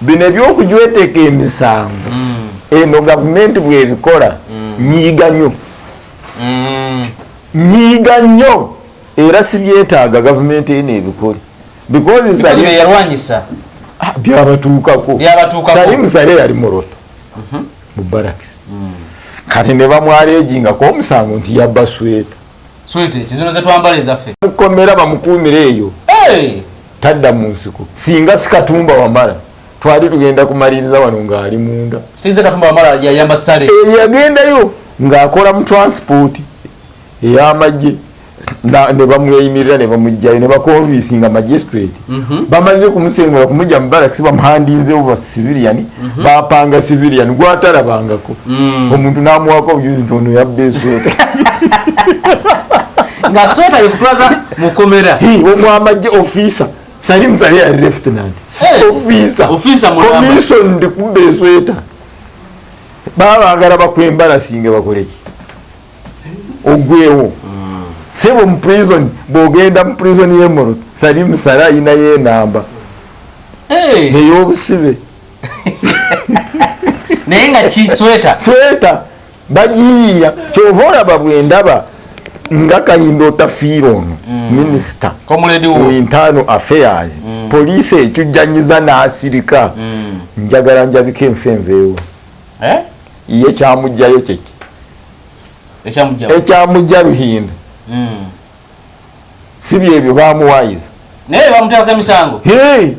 Bino ebyokujweteka emisango, eno gavumenti bwebikola, nyiiga nnyo. Nyiiga nnyo, era sibyetaaga gavumenti eno ebikole because Because bye yalwanyisa. Ah, byabatuukako. Byabatuukako. Salim Saleh yali Moroto mu barracks, kati ne bamwalejingako omusango nti yabba sweta. Sweta kizino zetwambala ezaffe. Mukomera bamukuumira eyo. Hey! Tadda mu nsiko. Singa si Katumba Wamala, twali tugenda kumaliriza wano ng'ali munda. Kitegeeza Katumba Wamala yayamba Saleh. Yagendayo ng'akola mu transport ey'amagye, ne bamweyimirira ne bamugjayo ne baconvincinga magistrate. Bamaze kumusengula kumujja mu barracks, bamuhandinze over civilian, bapanga civilian gwatalabangako. Omuntu n'amuwako obujuzi nti ono yabba esweta. Nga sweta yekutwaza mukomera. Omwamagye officer Salim Saleh yali lieutenant. Hey, officer. Officer mulamba. Commission ndi kubba esweta, baba baagala bakwembalasinge bakoleki ogwewo sebo mu prison. Bwogenda mu prison y'e Moroto, Salim Saleh ayinayo enamba Hey! ey'obusibe. Naye nga ki sweta? Sweta bagiyiiya. Kyova olaba bwendaba nga Kayinda Otafiire ono minisita Comrade wo. Internal affairs, poliisi ekujjanyiza n'asirika, njagala njabika enfe enveewo. Eh? Ye kyamugjayo kyeki? Ekyamugjawo. Ekyamujja Ruhinda si byebyo bamuwayiza. Naye bamuteekako emisango. Hey!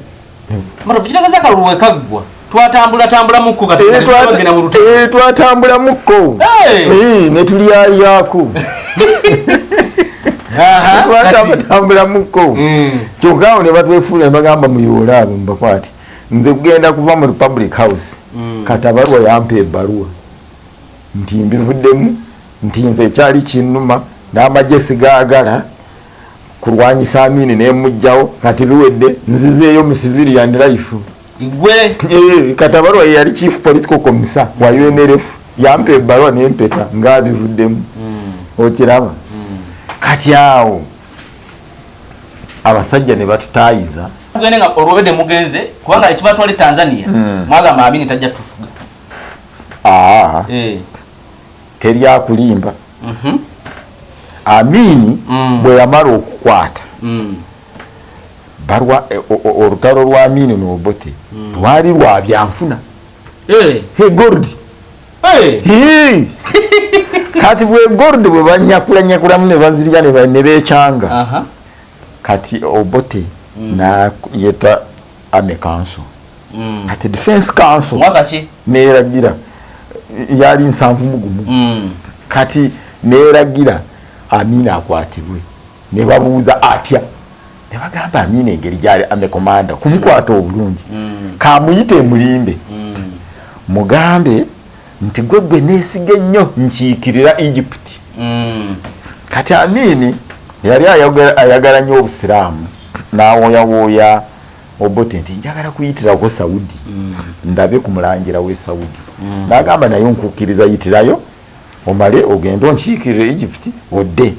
Kitegeeza akalulu we kaggwa twatambula tambulamukko kati Eh, tugenda mu lutalo. Twatambulamukko. Hey! Ne tulyalyako. Aha, kati. Twatambulamuko. Kyokka awo ne batwefuula ne bagamba muyoole abo mubakwate. Nze kugenda kuva mu Republic House, kati abaluwa yampa ebbaluwa nti mbivuddemu, nti nze ekyali kinnuma n'amagye sigaagala kulwanyisa Amini nemugjawo, kati biwedde, nzizeeyo mu civilian life. Gwe? Kati abaluwa ye yali chief political commissar wa UNLF, yampa ebbaluwa nempeta ngaabivuddemu. Okiraba, kati awo abasajja ne batutayiza. Tugende nga olwobedde mugenze, kubanga ekibatwala e Tanzania mwagamba Amini tajja tufuga. Aa. Eh. Teryakulimba. Amini bwe yamala okukwata, barwa olutalo lwa Amini n'Obote lwali lwa byanfuna. Eh. He gold. Eh. Hii! Kati bwe gold bwe banyakulanyakulamu ne bazirya ne bekyanga. Kati Obote nayeta army council, kati defense council Mwaka ki? Neragira, yali 71. Kati neragira Amina akwatibwe. Ne babuuza atya, ne bagamba Amina engeri gyali army commander kumukwata obulungi, kamuyite emulimbe, mugambe nti gwe gwe neesiga ennyo nkiikirira Egypt. Kati Amini yali ayagala nnyo obusiraamu, n'awooyawooya Obote nti njagala kuyitirako Saudi, ndabe ku mulangira w'e Saudi. N'agamba naye nkukkiriza, yitirayo omale ogende onkiikirire Egypt odde.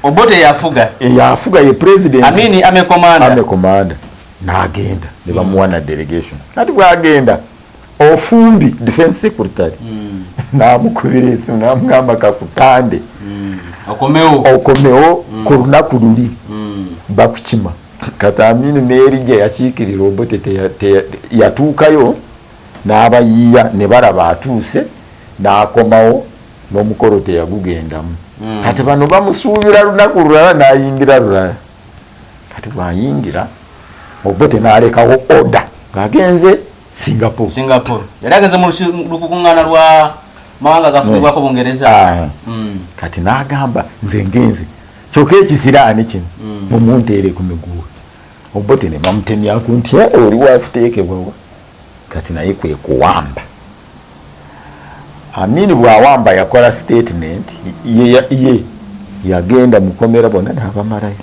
Obote yafuga. Yafuga, ye president. Amini army commander. Army commander n'agenda ne bamuwa na delegation. Kati bwagenda, Ofumbi defense secretary n'amukubira esimu n'amugamba kakutande. Okomewo. Okomewo ku lunaku luli bakukima. Kati Amini neeri gye yakiikirira Obote yatuukayo n'abayiiya ne balaba atuuse n'akomawo n'omukolo teyagugendamu. Kati bano bamusuubira lunaku lulala, n'ayingira lulala. Kati bw'ayingira, Obote n'alekawo order ng'agenze Singapore. Singapore yali agenze mu lukukuŋŋaana lwa mawanga gafugibwako Bungereza. Ah. Kati n'agamba nze ngenze, kyokka ekisiraani kino mumunteere ku miguwa. Obote ne bamutemyaku nti, "Eh, oli wakuteekebwawa?" Kati naye kwe kuwamba. Amini bw'awamba yakola statement ye yagenda mukomera bonna n'abamalayo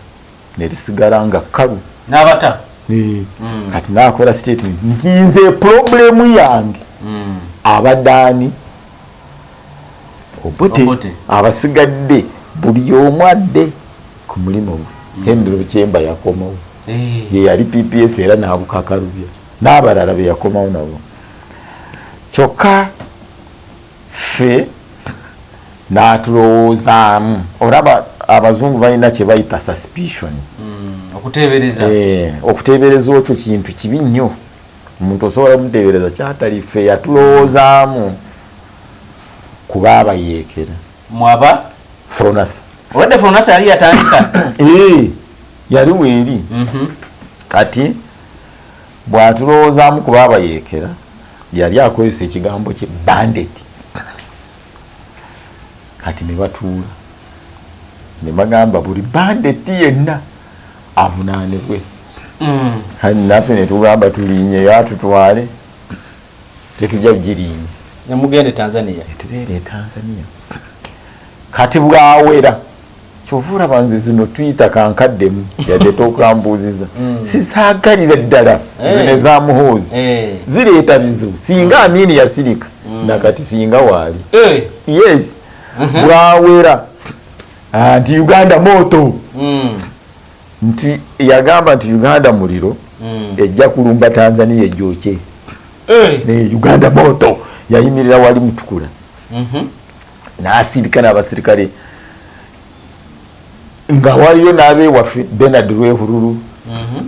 nerisigala nga kkalu. N'abata. Eh, kati n'akola statement nti nze problem yange abaddaani Obote, Obote. Abasigadde buli omu adde ku mulimu gwe. Henry Lukyemba yakomawo. Eh. Ye yali PPS era n'abukakalubya. N'abalala be yakomawo nabo. Kyokka ffe n'atulowoozaamu. Olaba abazungu balina kye bayita suspicion. Okuteebereza. Okuteebereza okyo kintu kibi nnyo. Omuntu osobola kumuteebereza kyatali. Ffe yatulowoozaamu kuba abayeekera. Mwaba Fronasa. Olwadde Fronasa yali yatandika. Yali weeri. Kati bw'atulowoozaamu kuba abayeekera, yali akozesa ekigambo kye bandit. Kati ne batuula ne bagamba buli bandit yenna avunaanibwe. Kati naffe ne tugamba tulinyeyo atutwale, tetujja kugirinya. Nemugenda e Tanzania. Netubeera e Tanzania. Kati bwawera, kyova olaba nze zino tuyita kankaddemu, yadde tokambuuziza, sisaagalira ddala zino eza Muhoozi. Zireeta bizibu. Singa Amini yasirika, nakati singa waali. Yes, bwawera nti Uganda moto, nti yagamba nti Uganda muliro, ejja kulumba Tanzania ejokye. Uganda moto. Yayimirira wali Mutukula n'asirika n'abasirikale nga waliyo n'abewaffe Benard Rwehururu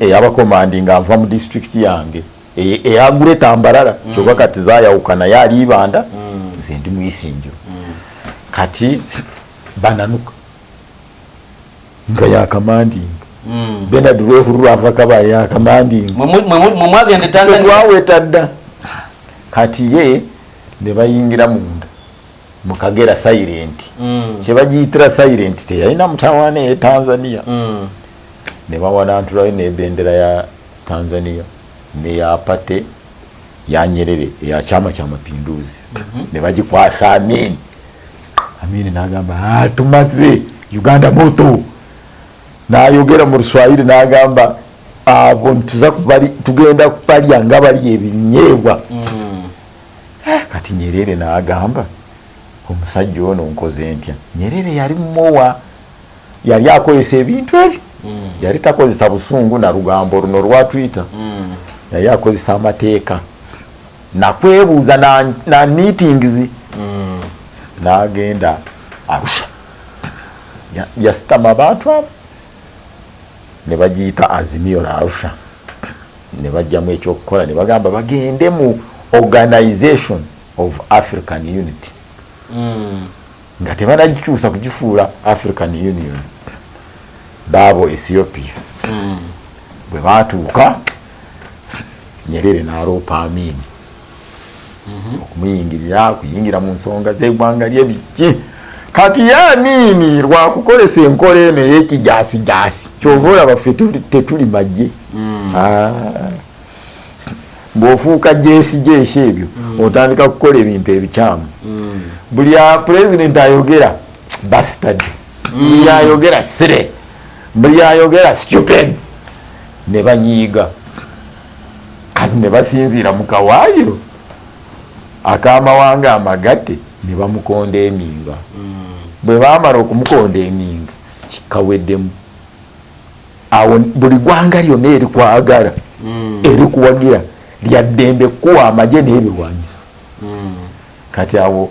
eyabakomandi ng'ava mu disitulikiti yange eya Greater Mbarara, kyokka kati zayawukana, ye ali Ibanda, nze ndi Mwisinjiro. Kati bananuka nga yakamandinga. Benard Rwehururu ava Kabale, yakamandinga. Mwe mwagenda e Tanzania. Twaweta dda. Kati ye ne bayingira munda mu Kagera silent. Kyebagiyitira silent, teyalina mutawaana e Tanzania. Ne bawanantulayo n'ebendera ya Tanzania neya party ya Nyerere eya Chama cha Mapinduzi, ne bagikwasa Amin. Amin n'agamba, "Ah, tumaze, Uganda moto." N'ayogera mu Luswayiri n'agamba abo tuza kubali, tugenda kubalya nga bali ebinyeebwa. Kati Nyerere n'agamba omusajja ono nkoze ntya? Nyerere yali mumowa, yali akozesa ebintu ebyo, yali takozesa busungu na lugambo luno lwa Twitter. Yali akozesa amateeka nakwebuuza na meetings. N'agenda Arusha, yasitama abantu abo ne bagiyita Azimio la Arusha, ne bajjamu ekyokukola, ne bagamba bagende mu Organization of African Unity, nga tebanagikyusa kugifuula African Union. Baabo Ethiopia bwe batuuka, Nyerere n'aloopa Amini okumuyingirira, okuyingira mu nsonga z'eggwanga lye biki. Kati ye Amini lwakukolesa enkola eno ey'ekijaasijaasi, kyova olaba ffe tetuli magye. Ah. Bw'ofuuka jeesi jeesi ebyo, otandika kukola ebintu ebikyamu. Buli pulezidenti ayogera bastard, buli ayogera sire, buli ayogera stupid, ne banyiiga. Kati ne basinziira mu kawaayiro ak'amawanga amagatte ne bamukonda eminga. Bwe baamala okumukonda eminga, kikaweddemu awo. Buli gwanga lyonna erikwagala, erikuwagira, lyaddembe kuwa amagye n'ebirwanyiso. Kati awo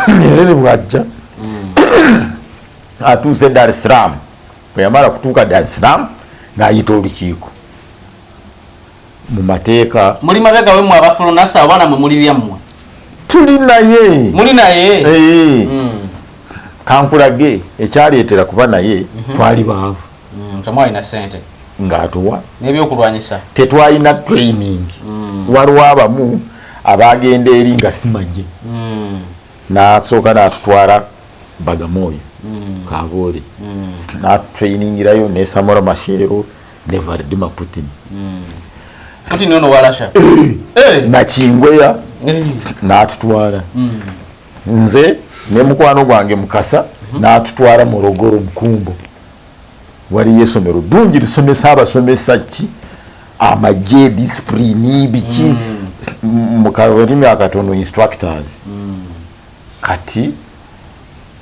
Nyerere bwajja atuuse Dar es Salaam. Bwe yamala kutuuka Dar es Salaam, n'ayita olukiiko mu mateeka. Muli mabega wemwe aba Fronasa, abaana mwe muli byammwe? Tuli naye. Muli naye. Eh. Kankulage ekyaleetera kuba naye, twali baavu. Temwalina sente. Ng'atuwa n'ebyokulwanyisa. Tetwalina training. Waliwo abamu abagenda eri nga simagye. Nasooka n'atutwala Bagamoyo, Kaboole, n'atutrainingirayo ne Samora Machel ne Vladimir Putin. Putin ono wa Russia? Eh. Nachingwea. N'atutwala nze ne mukwano gwange Mukasa, n'atutwala Morogoro, Mkumbo, waliyo essomero ddungi lisomesa abasomesa ki amagye, discipline, biki, mu kalulimi akatono instructors. Kati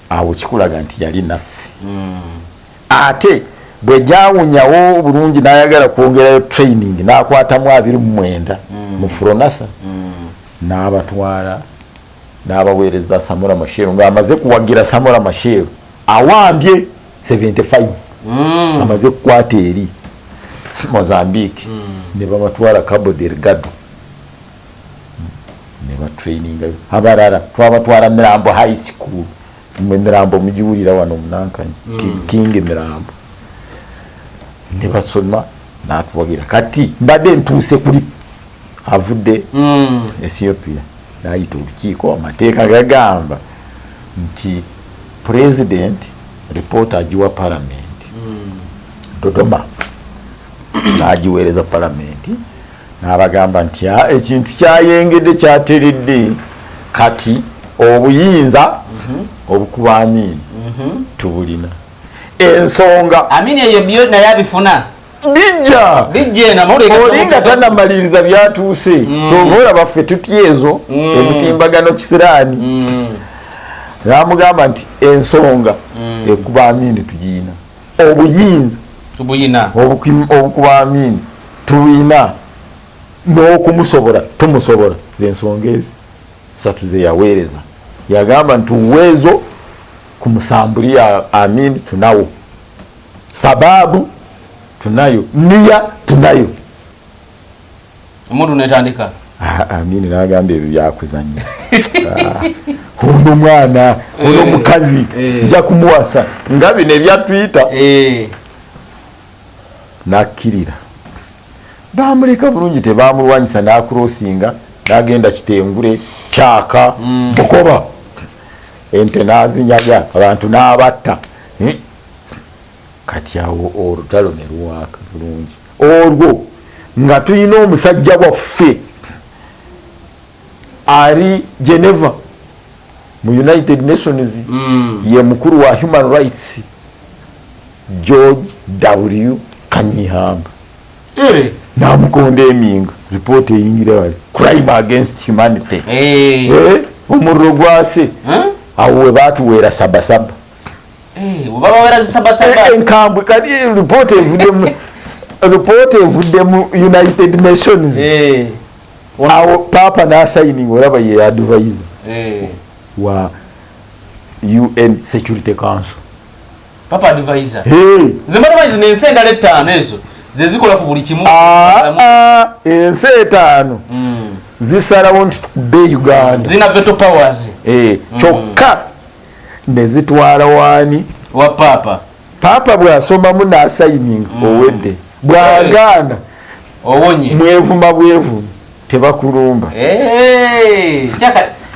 awo kikulaga nti yali naffe. Ate bwe gyawunyawo bulungi n'ayagala kwongerayo training, n'akwatamu 29. Mu Fronasa n'abatwala n'abaweereza Samora Machel, ng'amaze kuwagira Samora Machel awambye 75, amaze kukwata eri Mozambique, ne babatwala Cabo Delgado ne batrainingayo. Abalala twabatwala Mirambo High School. Mwe Mirambo mugiwulira wano munankanya, King Mirambo, ne basoma n'atuwagira. Kati mbadde ntuuse kuli avudde Ethiopia, nayita olukiiko. Amateeka gagamba nti president report agiwa parliament. Dodoma n'agiweereza palamenti, n'abagamba nti, "Ah, ekintu kyayengedde, kyateredde. Kati obuyinza obukuba Amini tubulina, ensonga." Amini eyo byo naye abifuna. Bijja. Bijja eno amawulire. Oli nga tanamaliriza byatuuse. Kyova olaba ffe tutya ezo emitimbagano kisiraani. Namugamba nti ensonga ekuba Amini tugiyina, obuyinza tubuyina, obukuba Amini tubuyina, n'okumusobola tumusobola. Zensonga ezi satu zeyaweereza. Yagamba nti uwezo kumshambulia Amin tunawo, sababu tunayo, nia tunayo. Omuntu netandika. Ah, Amini nagamba ebyo byakuzanya. Ah, ono mwana ono mukazi nja kumuwasa nga bino ebya Twitter. Nakkirira, bamuleka bulungi, tebamulwanyisa. Nakurosinga nagenda Kitengure, Kyaka, Bukoba, ente nazinyaga, abantu n'abatta. Eh, kati awo olutalo ne luwaaka bulungi. Olwo nga tulina omusajja waffe ali Geneva mu United Nations, ye mukulu wa human rights, George W Kanyihamba. Namukonda eminga, ripooti eyingira wali crime against humanity. Eh, omuliro gwase. Awo we batuweera sabasaba. Webabawera zisabasaba. Enkambwe. Kati ripooti evuddemu, ripooti evudde mu United Nations. Awo papa nasayininga, olaba ye advisor wa UN Security Council. Papa advisor. Hey. Nze mbadde manyi zino ensi endala ettaano ezo zezikola ku buli kimu. Ah, ah, ensi etaano zisalawo nti tukube Uganda. Zina veto powers. Eh, kyokka ne zitwala waani? Wa papa. Papa bw'asomamu n'asayininga, owedde. Bw'agaana, owonye. Mwevuma bwevumi, tebakulumba. Eh,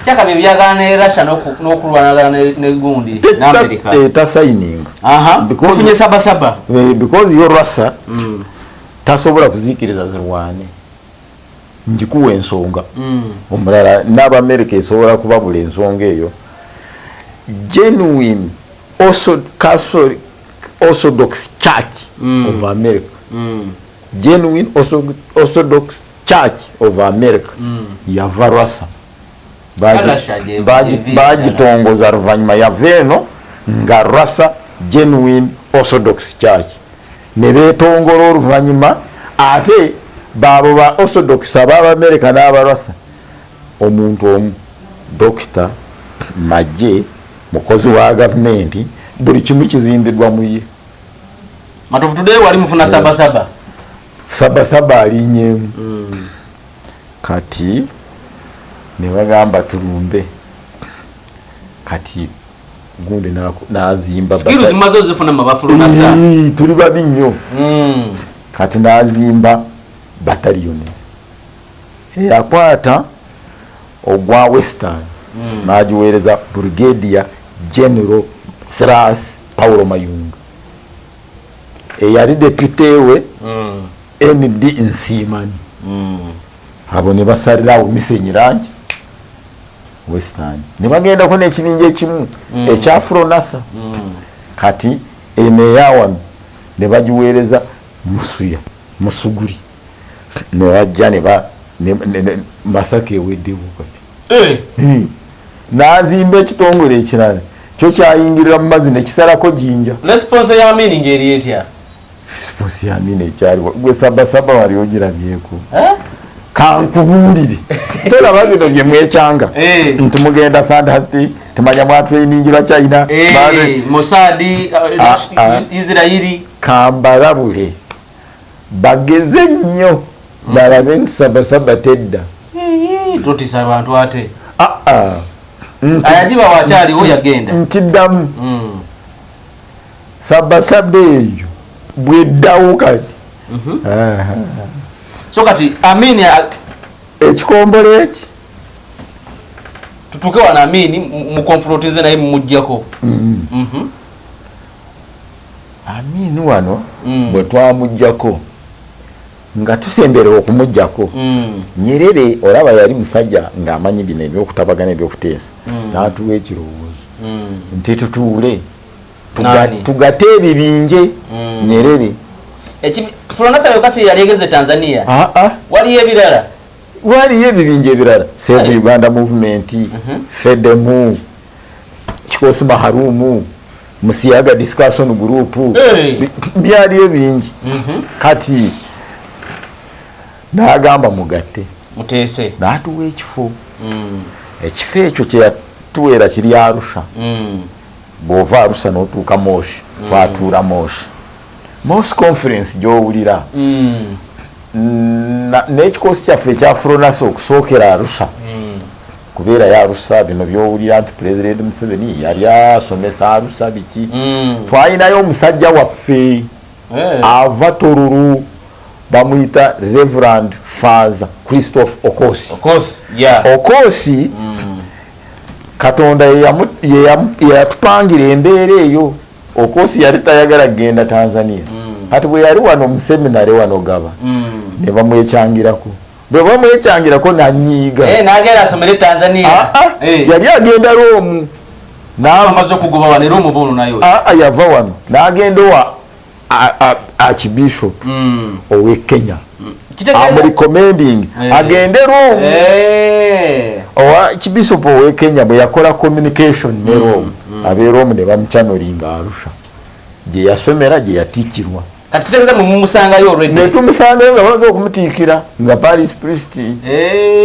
kyaka bye byagana ne Russia n'okulwanagana ne gundi n'Amerika. Tasayininga. Ofunye sabasaba. Eh, because yo Russia tasobola kuzikiriza zirwane, njikuwa ensonga. Omulala n'Abamerika esobola kubabula ensonga eyo. Genuine Catholic Orthodox Church of America, Genuine Orthodox Church of America yava Russia. Russia Bagitongoza luvannyuma, yava eno nga Russia Genuine Orthodox Church, ne beetongola oluvannyuma. Ate baabo ba Orthodox ab'Abamerika n'Abarasa, omuntu omu dokita majje, mukozi wa gavumenti, buli kimu kizimbiddwa mu ye. Matovu Today wali mufuna sabasaba. Sabasaba alinyemu. Kati ne bagamba tulumbe. Kati gundi nazimba skills mazo zifuna mabafulunasa. Ii, tuli babi nnyo. Kati nazimba battalions, eyakwata ogwa Western nagiweereza Brigadier General Silas Paulo Mayunga, eyali deputy we ND Nsiimani. Abo ne basalirawo Misenyi rangi Western, ne bagendako n'ekibinja ekimu ekya Fronasa. Kati eno eyawano ne bagiweereza Musuya Musuguri, nebajja ne Masaka eweddewo kati. N'azimba ekitongole ekirala, kyo kyayingirira mu mazzi nekisalako Jinja. Response ya Amini ngeri etya? Response ya Amini ekyaliwo, gwe sabasaba wali ogirabyeko? Eh? Kankubuulire, tolaba bino bye mwekyanga nti mugenda Sandhurst, timanya mwatrainingirwa China, Mossad, Israeli. Kambalabule, bageze nnyo balabe nti Sabasaba tedda. Totisa abantu ate. Ayagiba wakyaliwo yagenda. Ntiddamu, Sabasaba eyo bweddawo kati. So kati Amini ekikombolo eki tutuuke wano, Amini muconfrontinze naye mumuggyako. Amini wano bwe twamuggyako, nga tusemberera okumugjako, Nyerere olaba yali musajja ng'amanyi bino ebyokutabagana, ebyokuteesa, n'atuwa ekirowoozo nti tutuule tugate ebibinje. Nyerere. Fronasa yokasi yali egeze Tanzania. Waliyo ebirala. Waliyo ebibinja ebirala, Save Uganda Movement, Fedemu, Kikosi Maharumu, Musiaga Discussion Group, byaliyo bingi. Kati n'agamba mugatte, muteese, n'atuwa ekifo. Ekifo ekyo kyeyatuweera kiri Arusha. Bw'ova Arusha n'otuuka Moshi, twatuula Moshi. Moshi Conference gy'owulira n'ekikosi kyaffe ekya Fronasa okusookera Arusha, kubeerayo Arusha, bino byowulira nti President Museveni yali asomesa Arusha biki, twalinayo omusajja waffe ava Tororo, bamuyita Reverend Father Christophe Okosi. Okosi, Katonda yeyatupangira embeera eyo. Okosi yali tayagala kugenda Tanzania. Kati bwe yali wano mu seminary wano Gaba, ne bamwekyangirako. Bwe bamwekyangirako nanyiiga. Nagenda asomere Tanzania. Yali agenda Rome. Amaze okugoba wano era omubono nayo. Yava wano n'agenda owa Archbishop owe Kenya, amurecommending agende Rome. Owa Archbishop owe Kenya bwe yakola communication ne Rome, ab'e Rome ne bamuchannelinga Arusha gye yasomera, gye yatiikirwa. Kati kitegeeza mwe mumusangayo already. Ne tumusangayo nga bamaze okumutiikira nga parish priest,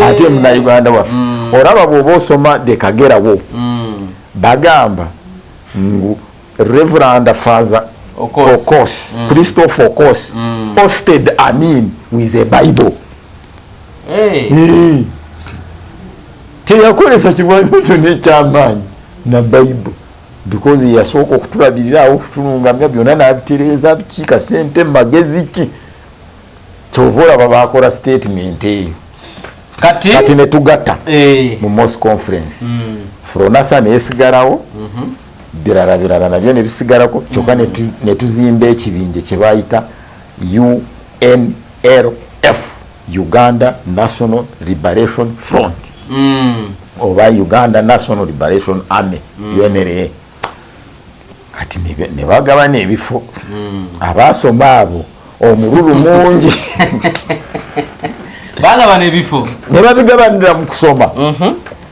ate Munnayuganda waffe. Olaba bw'oba osoma the Kagera War, bagamba ngu Reverend Father Okoth. Okos, Christopher Okos, posted Amin with a Bible. Teyakolesa kirwaniso kyonna ekyamaanyi na Bible, because yasooka okutulabirira awo, okutulungamya byonna n'abitereeza biki, kasente magezi ki. Kyova olaba bakola statement eyo. Kati Kati ne tugatta mu Moshi Conference. Fronasa nesigalawo, birala birala nabyo ne bisigalako, kyokka ne tuzimba ekibinja kye bayita UNLF, Uganda National Liberation Front, oba Uganda National Liberation Army, UNLA. Kati ne bagabana ebifo. Abaasoma abo omululu mungi. Bagabana ebifo. Ne babigabanira mu kusoma.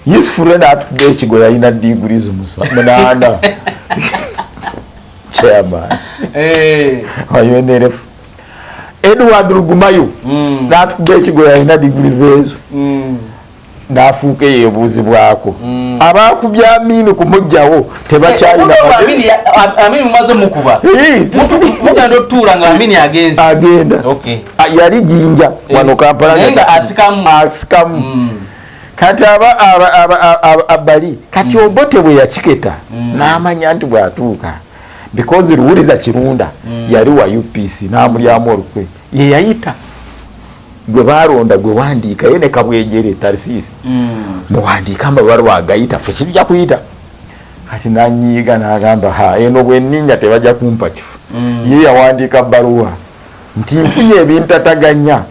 Yusufu Lwenda atukuba ekigo, yalina degrees 8, chairman wa UNLF. Edward Rugumayo n'atukuba ekigo, yalina degrees ezo, n'afuuka eyebuuzibwako. Abakubya Amini kumugjawo tebakyalina magezi. Amini mumaze mukuba, mugenda otuula nga Amini agenze. Agenda. Yali Jinja wano Kampala. Naye nga asikamu. Asikamu. Kati abali kati Obote bwe yakiketa n'amanya nti bw'atuuka, because Luwuliza Kirunda yali wa UPC, n'amulyamu olukwe, ye yayita gwe balonda gwe wandiika ye ne Kabwegyere Tarisisi, muwandiika amabaluwa agayita, ffe kijja kuyita. Kati nanyiiga n'agamba, ha, eno bwenninnya tebajja kumpa kifo. Ye yawandiika bbaluwa nti nfunye ebintataganya,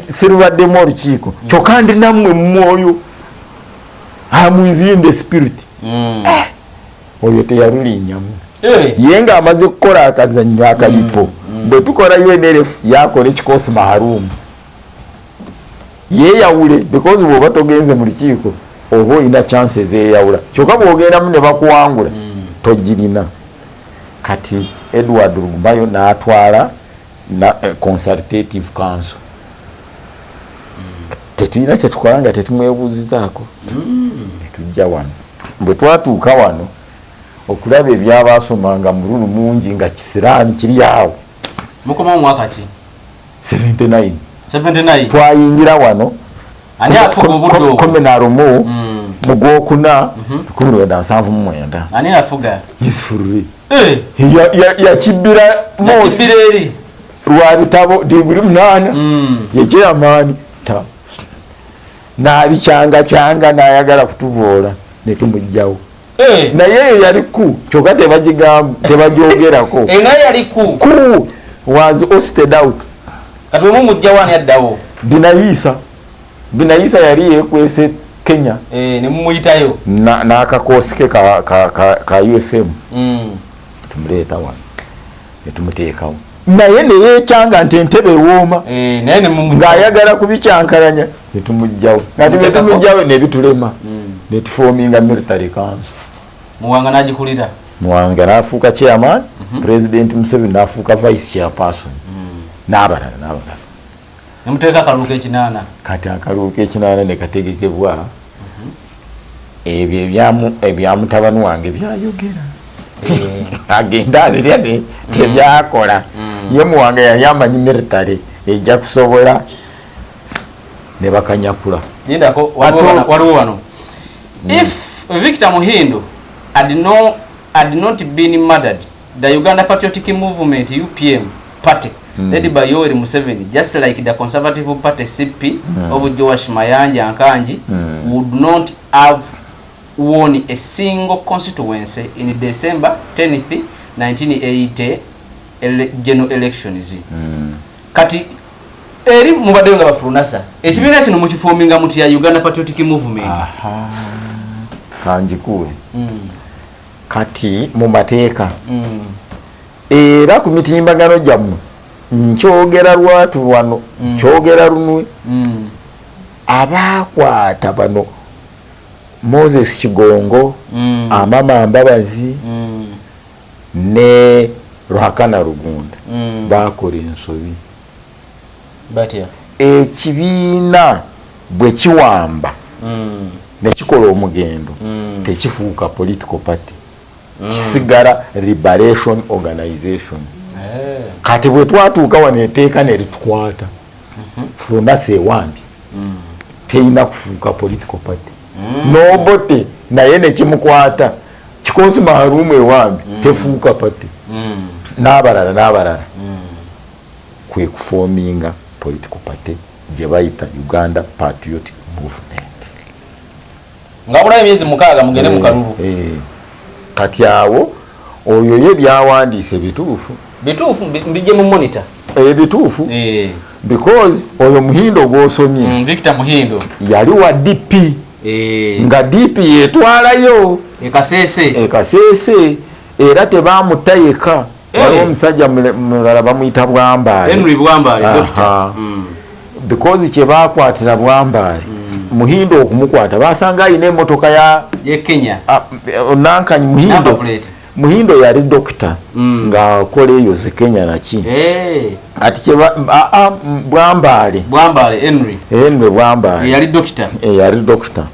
sirubaddemu olukiiko, kyokka ndi nammwe mu mwoyo, am with you in the spirit. Oyo teyalulinnyamu. Ye ng'amaze kukola akazannyo akalipo, bwe tukola UNLF, yakola ekikosi maharumu yeeyawule, because bw'oba togenze mu lukiiko oba olina chance ezeyawula, kyokka bw'ogendamu ne bakuwangula togirina. Kati Edward Rugumayo n'atwala na consultative council. Tetulina kyetukola nga tetumwebuuzizaako. Netujja wano, bwe twatuuka wano okulaba ebyabasomanga mululu mungi nga kisiraani kiri awo. Mukomawo mwaka ki? 79. 79. Twayingira wano Ani afuga obudde obwo? 11 mu gwokuna 1979. Ani afuga? Yusufu Lule. Eh, Yakibbira Mosi. Yakibbira eri. Lwa bitabo diguri 8. Ye chairman ta n'abikyangacanga n'ayagala kutuvoola ne tumugjawo. Naye eyo yali ku kyokka tebagyogerako. Naye yali ku. Ku was ousted out. Kati bwe mumugjawo ani addawo? Binayiisa. Binayiisa yali yeekwese Kenya. Ne mumuyitayo. N'akakoosi ke ka UFM. Tumuleeta wano ne tumuteekawo. Naye ne yeekyanga nti entebe ewooma. Naye ne mumugjawo. Ng'ayagala kubikyankalanya ne tumugjawo. Kati bwe tumugjawo ne bitulema. Ne tuforminga military council. Muwanga n'agikulira. Muwanga n'afuuka chairman, President Museveni n'afuuka vice chairperson. N'abalala, n'abalala. Ne muteeka akalulu k'ekinaana. Kati akalulu k'ekinaana ne kategekebwa. Ebyo ebya mutabani wange byayogera. Agenda abirya ne tebyakola. Ye Muwanga yali amanyi military ejja kusobola ne bakanyakula. Lindako, waliwo wano. If Victor Muhindo had not been murdered, the Uganda Patriotic Movement UPM party led by Yoweri Museveni, just like the Conservative Party CP of Joash Mayanja Nkangi, would not have won a single constituency in December 10th, 1980 general elections. Kati eri mubaddeyo nga bafulunasa ekibiina kino mukiforminga muti ya Uganda Patriotic Movement. Aha. Kanjikuwe. Kati mu mateeka. Era ku mitimbagano gyammwe nkyogera lwatu wano, nkyogera lunwe. Abaakwata bano Moses Kigongo, Amama Mbabazi, ne Ruhakana Rugunda, baakola ensobi. Batya? Ekibiina bwe kiwamba ne kikola omugendo, tekifuuka political party, kisigala liberation organization. Kati bwe twatuuka wano etteeka ne litukwata, Fronasa ewambye terina kufuuka political party. N'Obote naye ne kimukwata, Kikosi Maalumu ewambye tefuuka party, n'abalala n'abalala. Kwe kuforminga political party gye bayita Uganda Patriotic Movement. Nga bulayo emyezi 6 mugende mu kalulu. Kati awo oyo ye byawandiise bituufu. Bituufu, mbijje mu monitor. Bituufu. Because oyo Muhindo gw'osomye. Victor Muhindo. Yali wa DP. Nga DP yetwalayo. Ekasese. Ekasese. Era tebamutta yekka. Waliwo omusajja mulala bamuyita Bwambaale. Henry Bwambaale, doctor. Because kye baakwatira Bwambaale, Muhindo okumukwata basanga alina emmotoka ya ye Kenya. Nankanyi Muhindo. Number plate. Muhindo yali doctor ng'akola eyo zi Kenya naki. Kati kye Bwambaale. Bwambaale Henry. Henry Bwambaale. Yali doctor. Yali doctor.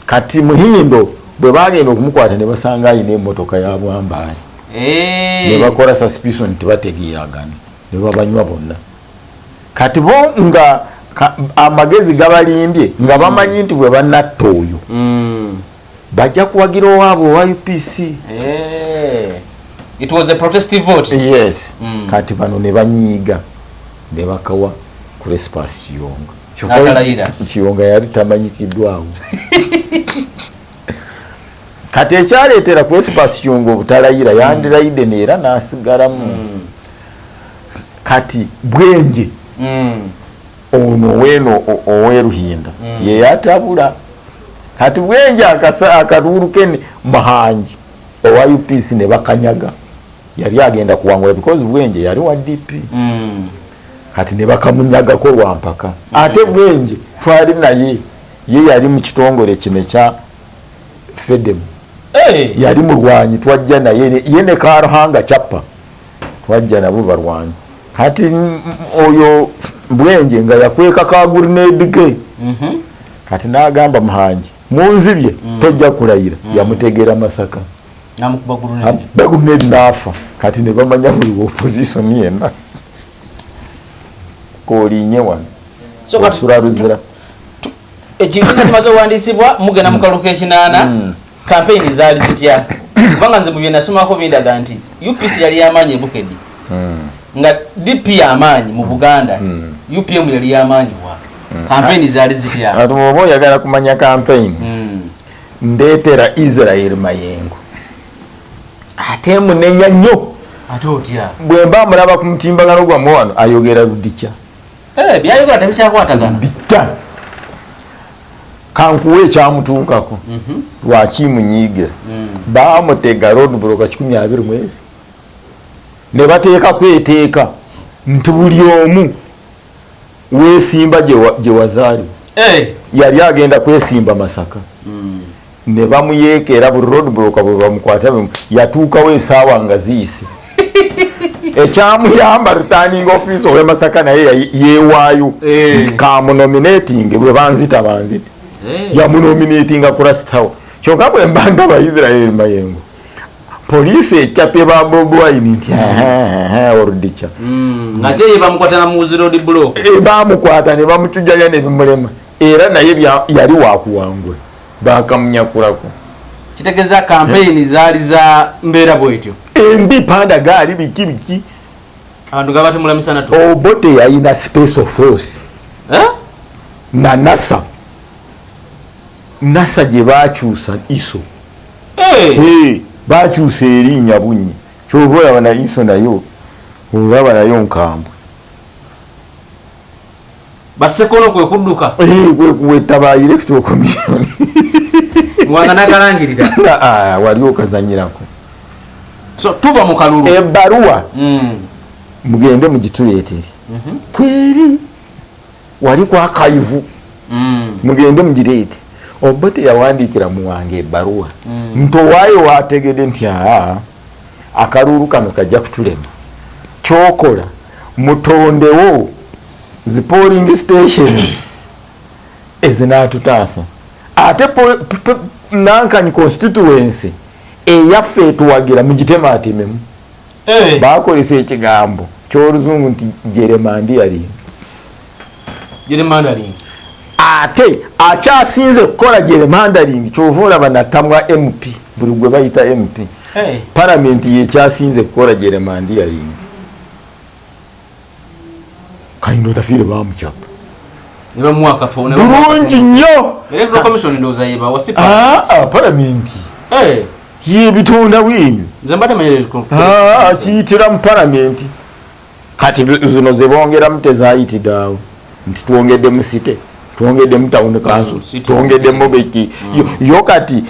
Kati Muhindo bwe bagenda okumukwata ne basanga alina emmotoka ya Bwambaale. Ne bakola suspicion nti bategeeragana ne babanywa bonna. Kati bo nga amagezi gabalimbye nga bamanyi nti bwe bannatta oyo bajja kuwagira owaabwe owa UPC. It was a protestive vote. Yes. Kati bano ne banyiiga ne bakawa Crispus Kiyonga. N'atalayira. Kiyonga yali tamanyikiddwawo. Kati ekyaleetera Crispus Kiyonga obutalayira, yandirayidde neera n'asigalamu. Kati Bwenje ono weeno ow'eruhinda ye yatabula. Kati Bwenje akaluulu ke Muhangi owa UPC ne bakanyaga. Yali agenda kuwangula because Bwenje yali wa DP. Kati ne bakamunyagako lwa mpaka. Ate Bwenje twali naye, ye yali mu kitongole kino ekya Fedem. Yali mulwanyi, twajja naye, ye ne Karuhanga Chapa twajja nabo balwanyi. Kati oyo Bwenje nga yakweka ka grenade ke. Kati n'agamba Muhangi, munzibye, tojja kulayira. Yamutegeera Masaka. Namukuba grenade. Grenade n'afa. Kati ne bamanya buli opposition yenna kolinye wano. So kati osula Luzira. Ekibiina kimaze owandiisibwa, mugenda mu kalulu k'ekinaana. Campaign zaali zitya? Kubanga nze mu bye nasomako bindaga nti UPC yali yamaanyi ebukedi, nga DP yamaanyi mu Buganda, UPM yali yamaanyi wa. Campaign zaali zitya? Ati bw'oba oyagala kumanya campaign, ndeetera Israel Mayengo, ate munenya nnyo. Ate otya? Bwe mba mulaba ku mutimbagano gwammwe wano, ayogera ludikya. Eh, byayogera tebikyakwatagana. Bitta kankuwa ekyamutuukako. Lwaki munyiigira? Bamutega road block 120 mwezi, ne bateekako eteeka nti buli omu weesimba gye wazaalibwa. Yali agenda kwesimba Masaka, ne bamuyeekera buli road block bwe bamukwata. Yatuukawo esaawa nga ziyise. Ekyamuyamba, returning officer ow'e Masaka naye yeewaayo nti kamunominating, bwe banzita banzita. Yamunominatinga ku last hour. Kyokka bwe mba ndaba Israel Mayengo, poliisi ekyapye ba Bobi Wine nti orudica. Ate ye bamukwata na mu road block. Bamukwata ne bamucujjanya ne bimulema, era naye yali wakuwangula, bakamunyakulako. Kitegeeza campaign zaali za mbeera bwetyo. Embi, panda gaali, biki biki. Abantu nga batemula misana tu. Obote yayina special force. Eh? Na NASA, NASA gye bakyusa ISO. Eh. Hey, bakyusa erinnya bunye. Kyova olaba na ISO nayo olaba nayo nkambwe. Basekono kwe kudduka. Kwekuwetaba Electoral Commission. Mwanga nakalangirira. Ah, wali okazanyirako. So tuva mu kalulu. Ebbaluwa mugende mugituleetere, kweri wali kwa kayivu. Mugende mugireete. Obote yawandiikira Muwange ebbaluwa ntowaayo wategedde nti aa, akalulu kano kajja kutulema, kyokola mutondewo zi polling stations ezinaatutaasa, ate nankanyi constituency eyaffe etuwagira mugitematememu. Bakozesa ekigambo kyoluzungu nti gerrymandering. Gerrymandering. Ate akyasinze kukola gerrymandering, kyova olaba natamwa MP, buli gwe bayita MP. Palamenti yekyasinze kukola gerrymandering. Kahinda Otafiire bamukyapa. Ne bamuwa akafo ne Bulungi nnyo. Electoral Commission ndowooza yebawa si Ah, palamenti yebitonda bwinyu. Nze mbadde manyire Ah, kiyitira mu palamenti. Kati zino zebongeramu tezayitidde awo nti twongeddemu city, twongeddemu town council, City. twongeddemu biki. Yo kati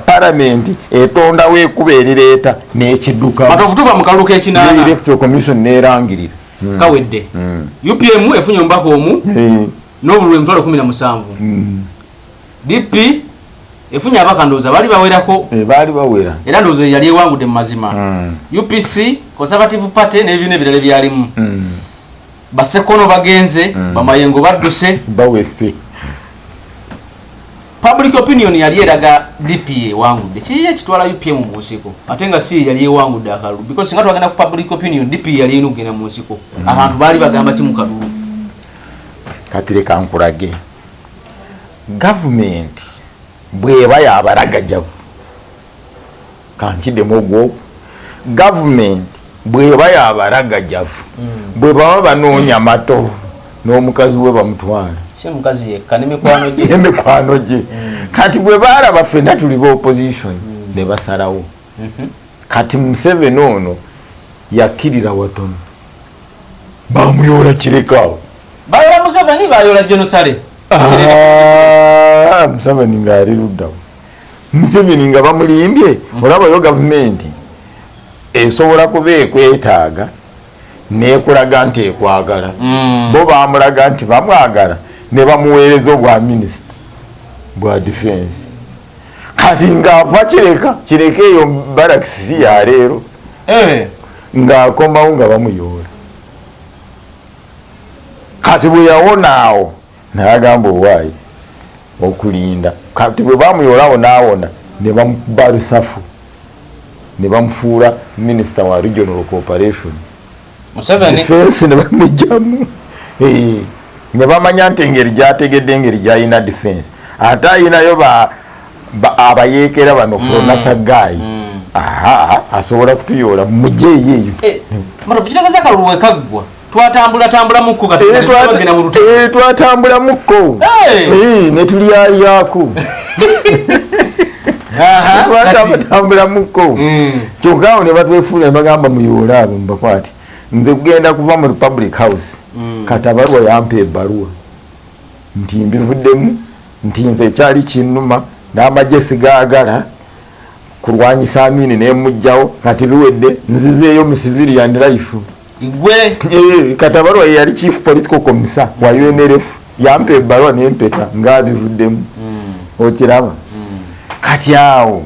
palamenti etondawo ekuba erireeta n'ekidduka. Matovu, tuva mu kalulu k'ekinaana. Electoral Commission nerangirira. Kawedde. UPM efunye omubaka omu n'obululu 170,000. DP efunye ababaka ndowooza baali bawerako. Eh, baali bawera. Era ndowooza yali ewangudde mu mazima. UPC, Conservative Party n'ebibiina ebirala ebyalimu. Basekono bagenze, bamayengo badduse. Bawese. Public opinion yali eraga DP ewangudde. Kiki ekitwala UPM mu nsiko ate nga si yali ewangudde akalulu? Because singa twagenda ku public opinion, DP yali erina okugenda mu nsiko. Abantu baali bagamba ki mu kalulu? Kati leka nkulage, gavumenti bweba yabalagajavu, kankiddemu ogwoku, gavumenti bweba yabalagajavu, bwe baba banoonya Matovu n'omukazi we bamutwala. Si mukazi yekka, n'emikwano gye. Emikwano gye. Kati bwe baalaba ffenna tuli ba opposition, ne basalawo. Kati Museveni ono yakkirira watono, bamuyoola Kirekaawo. Bayola Museveni, bayola Genosale. Ah, Museveni ng'ali luddawo, Museveni nga bamulimbye. Olabayo gavumenti esobola kuba ekwetaaga nekulaga nti ekwagala. Bo bamulaga nti bamwagala ne bamuweereza obwa minisita bwa defense. Kati ng'ava Kireka, Kireka eyo barracks si yaleero, ng'akomawo nga bamuyoola. Kati bwe yawonaawo Nagamba owaayi okulinda. Kati bwe bamuyolawo n'awona ne bamukuba lusafu ne bamufuula minisita wa regional cooperation. Museveni Defense ne bamugyamu. Ne bamanya nti engeri gyategedde, engeri gyalina defense, ate ayinayo abayeekera bano fronasagayi, aha, asobola kutuyoola, mugyeyo eyo. Matovu, kitegeeza akalulu wekaggwa twatambula tambulamukko kati tugenda mu lutalo. Twatambulamukko. Ne tulyalyako. Twatambulamuko. Kyokka awo ne batwefuula ne bagamba muyoole abo mubakwate. Nze kugenda kuva mu Republic House, kati abaluwa yampa ebbaluwa nti mbivuddemu, nti nze ekyali kinnuma n'amagye sigaagala kulwanyisa Amini nemugjawo, kati biwedde, nzizeeyo mu civilian life. Gwe? Kati abaluwa ye yali chief political commissar wa UNLF, yampa ebbaluwa nempeta ngaabivuddemu. Okiraba, kati awo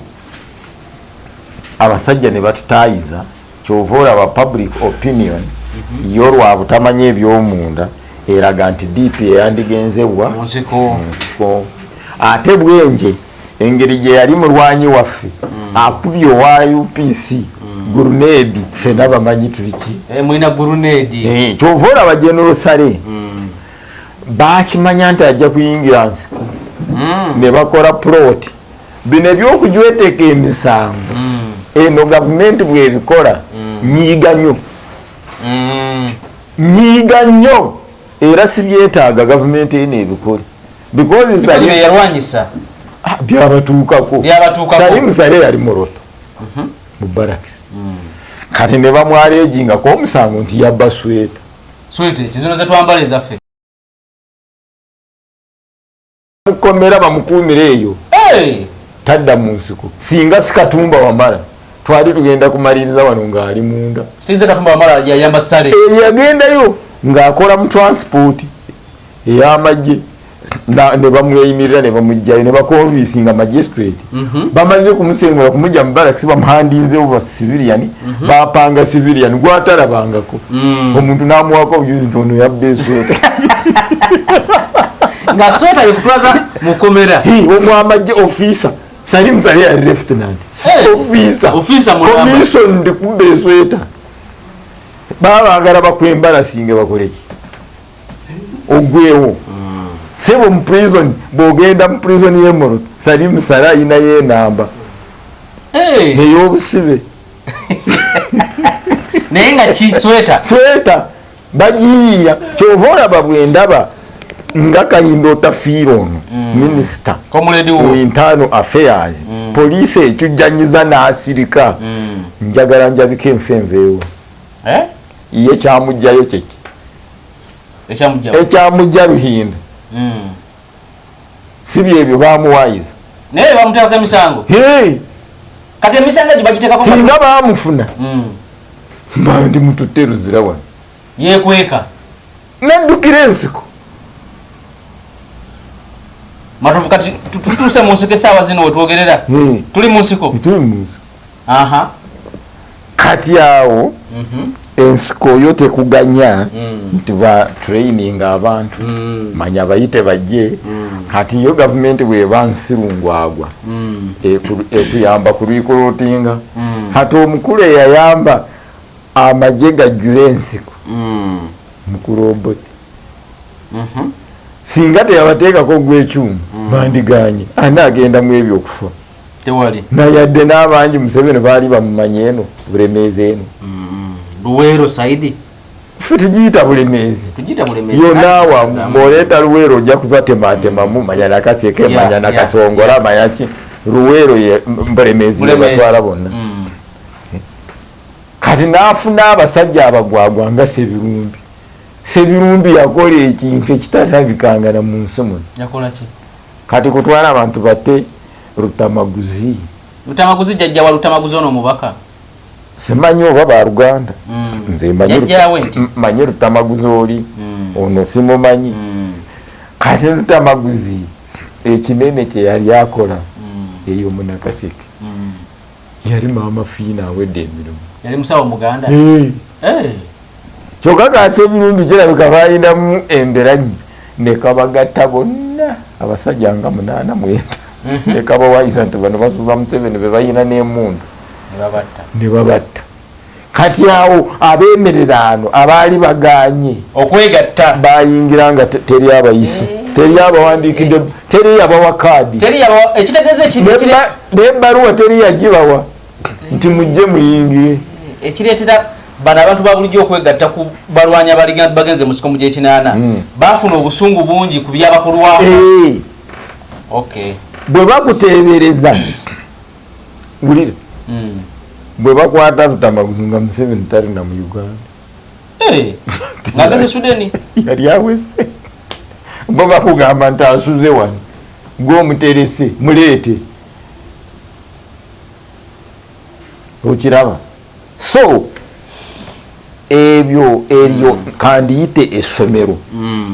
abasajja ne batutayiza. Kyova olaba public opinion yo lwa butamanya ebyomunda eraga nti DP eyandigenze wa mu nsiko. Nsiko. Ate bwenje engeri gye yali mulwanyi waffe, akubye owa UPC grenade, fena bamanyi tuliki. Mulina grenade. Kyova olaba General Saleh bakimanya nti ajja kuyingira nsiko, ne bakola plot. Bino ebyokujweteka emisango, eno gavumenti bwebikola nyiiga nnyo, nyiiga nnyo, era sibyetaaga gavumenti eno ebikole because Because bye yalwanyisa. Ah, byabatuukako. Byabatuukako. Salim Saleh yali Moroto mu barracks, kati ne bamwalejingako omusango nti yabba sweta. Sweta ekizino zetwambala ezaffe. Mukomera bamukuumira eyo. Tadda mu nsiko. Singa si Katumba Wamala, twali tugenda kumaliriza wano ng'ali munda. Kitegeeza Katumba Wamala yayamba Saleh. Yagendayo ng'akola mu transport ey'amagye, ne bamweyimirira ne bamugjayo ne baconvincinga magistrate. Bamaze kumusengula kumujja mu barracks, bamuhandinze over civilian, bapanga civilian gwatalabangako omuntu n'amuwako obujuzi nti ono yabba esweta. Nga sweta yekutwaza mukomera. Omwamagye officer Salim Saleh yali lieutenant. Hey, officer. Officer mulamba. Commission ndi kubba esweta, baba baagala bakwembalasinge bakoleki ogwewo sebo mu prison. Bwogenda mu prison y'e Moroto, Salim Saleh ayinayo enamba ey'obusibe. Naye nga ki sweta? Sweta bagiyiiya. Kyova olaba bwendaba nga Kayinda Otafiire ono minisita Comrade wo. Internal affairs, poliisi ekujjanyiza n'asirika, njagala njabika enfe enveewo. Eh? Ye kyamugjayo kyeki? Ekyamugjawo. Ekyamujja Ruhinda si byebyo bamuwayiza? Naye bamuteekako emisango. Hey! Kati emisango egyo bagitekako Singa bamufuna, mba ndi mututte Luzira wano. Yekweka. Naddukira ensiko. Matovu, kati tutuuse mu nsiko essaawa zino wetwogerera? Hey. Tuli mu nsiko. Tuli mu nsiko. Kati awo ensiko yo tekuganya nti ba training abantu, manya bayite bajje. Kati yo gavumenti bweba nsirungwagwa ekuyamba ku recruitinga. Kati omukulu eyayamba amagye gajjule ensiko mukulu Obote, singa teyabateekako gw'ekyuma, bandiganye ani agenda mu ebyo okufa? Tewali. Nayadde n'abangi Museveni baali bamumanyi eno Bulemeezi eno. Luweero side. Ffe tugiyita Bulemeezi. Tugiyita Bulemeezi. Yonawa. Anti bw'oleeta Luweero ojja kubatematemamu, manya Nakaseke, manya Nakasongola, manya ki. Luweero ye Bulemeezi. Bulemeezi. Yebatwala bonna. Kati n'afuna abasajja abagwagwa nga Sebirumbi. Sebirumbi yakola ekintu ekitatabikangana mu nsi muno. Yakola ki? Kati kutwala abantu bate Lutamaguzi. Lutamaguzi jjajja wa Lutamaguzi ono omubaka? Simanyi oba baluganda. Nze manyi Jjajjaawe nti? Manyi Lutamaguzi oli ono simumanyi. Kati Lutamaguzi ekinene kye yali akola eyo Munakaseke, yali Maama Fiina awedde emirimu. Yali musawo muganda. Hey. Eh. Kyokka kasi ebirungi kirabika balinamu emberanyi. Nekabagatta bonna abasajja nga 89, nekabawayiza nti bano basuuza Museveni, be balina n'emundu, ne babatta. Kati awo abeemereraano abaali baganye okwegatta bayingira nga teri abayise, teri abawandiikidde, teri abawa kaadi, n'ebbaluwa teri yagibawa nti mujje muyingire. Ekireetera bano abantu ba bulijjo okwegatta ku balwanyi abali bagenze mu nsiko mu gyekinaana, bafuna obusungu bungi ku byabakolwako. Bwe bakuteebereza, wulira, bwe bakwata Lutamaguzi nga Museveni talina mu Uganda. Ngageze Sudeni. Yali awese. Bo bakugamba nti asuze wano, gwomuterese muleete, okiraba? So ebyo eryo kandiyite essomero,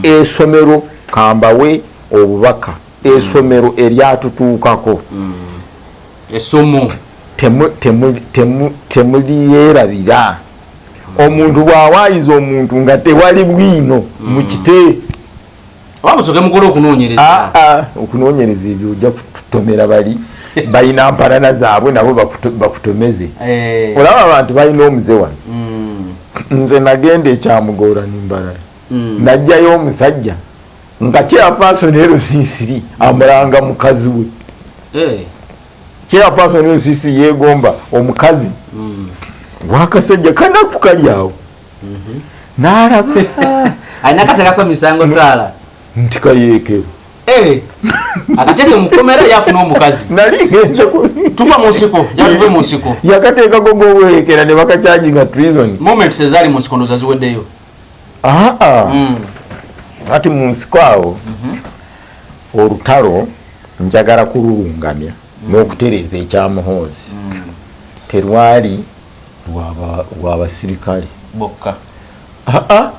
essomero kambawe obubaka, essomero eryatutuukako. Essomo. Temulyerabira. Omuntu bw'awaayiza omuntu nga tewali bwino mukite. Oba musoke mukole okunoonyereza. Okunoonyereza ebyo ojja kututomera, bali balina mpalana zaabwe, nabo bakutomeze. Olaba abantu balina omuze wano. Nze nagenda ekyamugoola nimbalala, najjayo omusajja nga chairperson LC3 amulanga mukazi we. Chairperson LC3 yegomba omukazi wakasajja kanaku kali awo, nalaba. Alina katerako emisango twala. Nti kayeekero. Akateeke mukomera yafuna omukazi. Nali ngenze Tuva mu nsiko, yatuve mu nsiko. Yakateekako gobwekera ne bakacharginga treason. Moments ezaali mu nsiko ndoza ziweddeyo. Aa, kati mu nsiko awo olutalo njagala kululungamya n'okutereeza ekyamuhoozi. Terwali lwabasirikale bokka. Aa,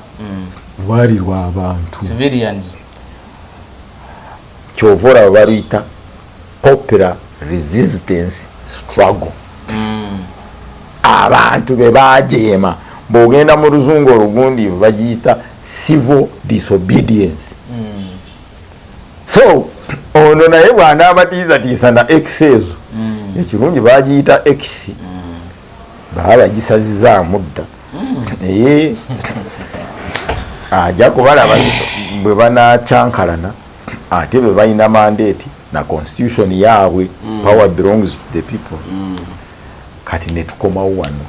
lwali lw'abantu. Civilians. Kyova olaba baluyita popular resistance struggle. Abantu be bajeema, bw'ogenda mu luzungu olugundi bagiyita civil disobedience. So ono naye bw'anaabatiisatiisa na X ezo, ekirungi bagiyita X, baba bagisazizaamu dda, naye ajja kubalaba bwe banakyankalana. Ate be balina mandate na constitution yaabwe, power belongs to the people. Kati netukomawo wano.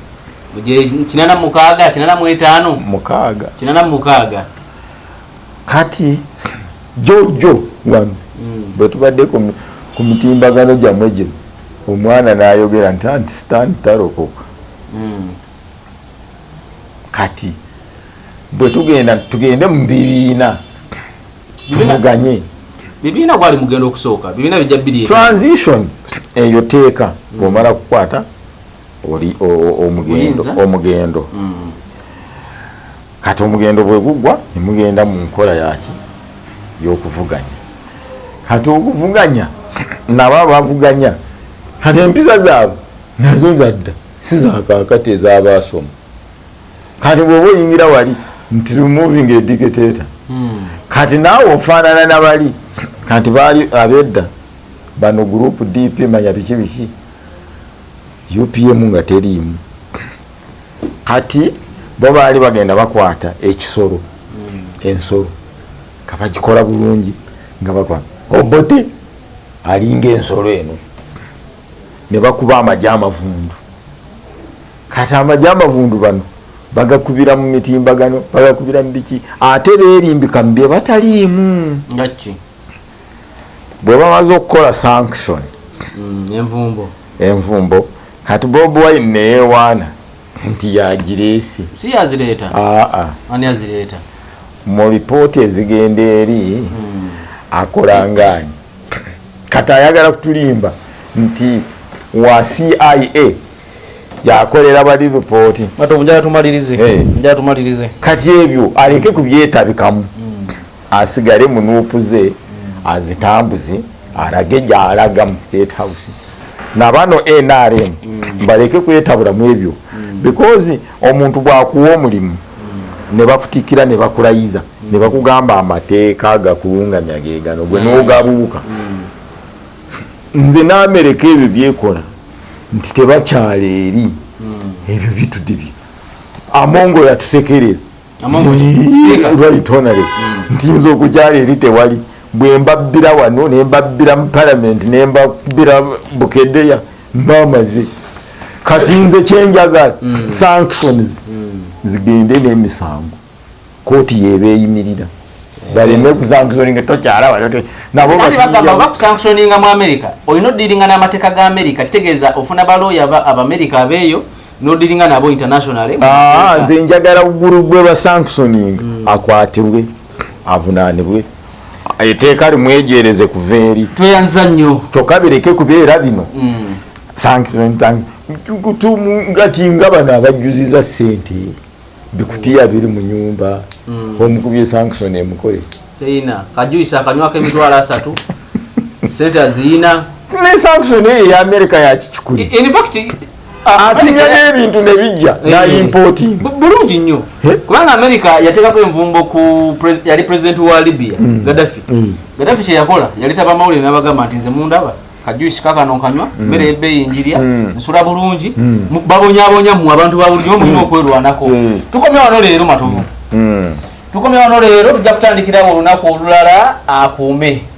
86, 85. 6. 86. Kati jojo wano bwe tubadde ku mitimbagano gyammwe gino, omwana n'ayogera nti anti sitaani talokoka. Kati bwe tugenda, tugende mu bibiina tuvuganye. Bibiina gwali mugendo okusooka, bibiina bijja bbiri. Transition eyo teeka bwomala kukwata oli omugendo. Buyinza? Omugendo. Kati omugendo bwe gugwa, nemugenda mu nkola yaki y'okuvuganya. Kati okuvuganya, nabo abavuganya kati empisa zaabwe nazo zadda, si zakaakati ez'abaasoma. Kati bw'oba oyingira wali nti removing a dictator, kati naawe ofaanana nabali. Kati baali abedda bano group DP, manya biki biki, UPM nga teriimu. Kati bo baali bagenda bakwata ekisolo, ensolo nga bagikola bulungi, nga bakwata Obote alinga ensolo eno, ne bakuba amagye amavundu. Kati amagye amavundu bano bagakubira mu mitimbagano, bagakubira mu biki, ate beerimbika mu bye bataliimu. Nga ki? Bwe bamaze okukola sanction, Envumbo. Envumbo. Kati Bobi Wine neyewaana nti yagireese. Si yazireeta? Aa. Ani yazireeta? Mu ripooti ezigenda eri akola ngaani? Kati ayagala kutulimba nti wa CIA yakolera bali ripooti. Matovu, njala tumalirize. Njala tumalirize. Kati ebyo aleke kubyetabikamu, asigale mu NUP ze azitambuze, alage gyalaga mu State House. Nabano NRM baleke kwetabulamu ebyo, because omuntu bwakuwa omulimu ne bakutikira ne bakulayiza. Ne bakugamba amateeka gakulungamya gegano, gwe n'ogabuuka. Nze n'Amerika ebyo byekola nti tebakyala eri ebyo bitudibye. Amongo yatusekerera. Amongo, Speaker. Right Honorable, nti nze okukyala eri tewali, bwe mbabbira wano, ne mbabbira mu Parliament, ne mbabbira Bukeddeya, mbamaze. Kati nze kyenjagala, sanctions zigende n'emisango, kooti yeeba eyimirira, baleme kusanctioninga tokyala wano nabo. Kandi bagamba batiya. Bakusanctioninga mu America, olina odiringa n'amateeka ga America. Kitegeeza ofuna balooya Abamerika abeeyo n'odiringa nabo internationally. Ah, nze njagala gulu gwe basanctioning akwatibwe, avunaanibwe, etteeka limwejereze kuva eri. Tweyanza nnyo. Kyokka bireke kubeera bino sanction ngati nga bano abajjuziza sente, bikutiya biri mu nyumba, omukubye sanction emukole. Teyina kajuyisa akanywako 30,000, sente aziyina. Ne sanction eyo eya America yakikikuli. In fact, atumya n'ebintu ne bijja na importing. Bulungi nnyo. Kubanga America yateekako envumbo ku yali president wa Libya, Gaddafi. Gaddafi kyeyakola, yaleeta bamawulire n'abagamba nti nze mundaba, kajuisi kakano nkanywa, mmere ebbeeyi njirya, nsula bulungi. Babonyabonya mmwe abantu ba bulijjo, mulina okwerwanako. Tukomye wano leero, Matovu. Tukomye wano leero, tujja kutandikirawo olunaku olulala. Akuume.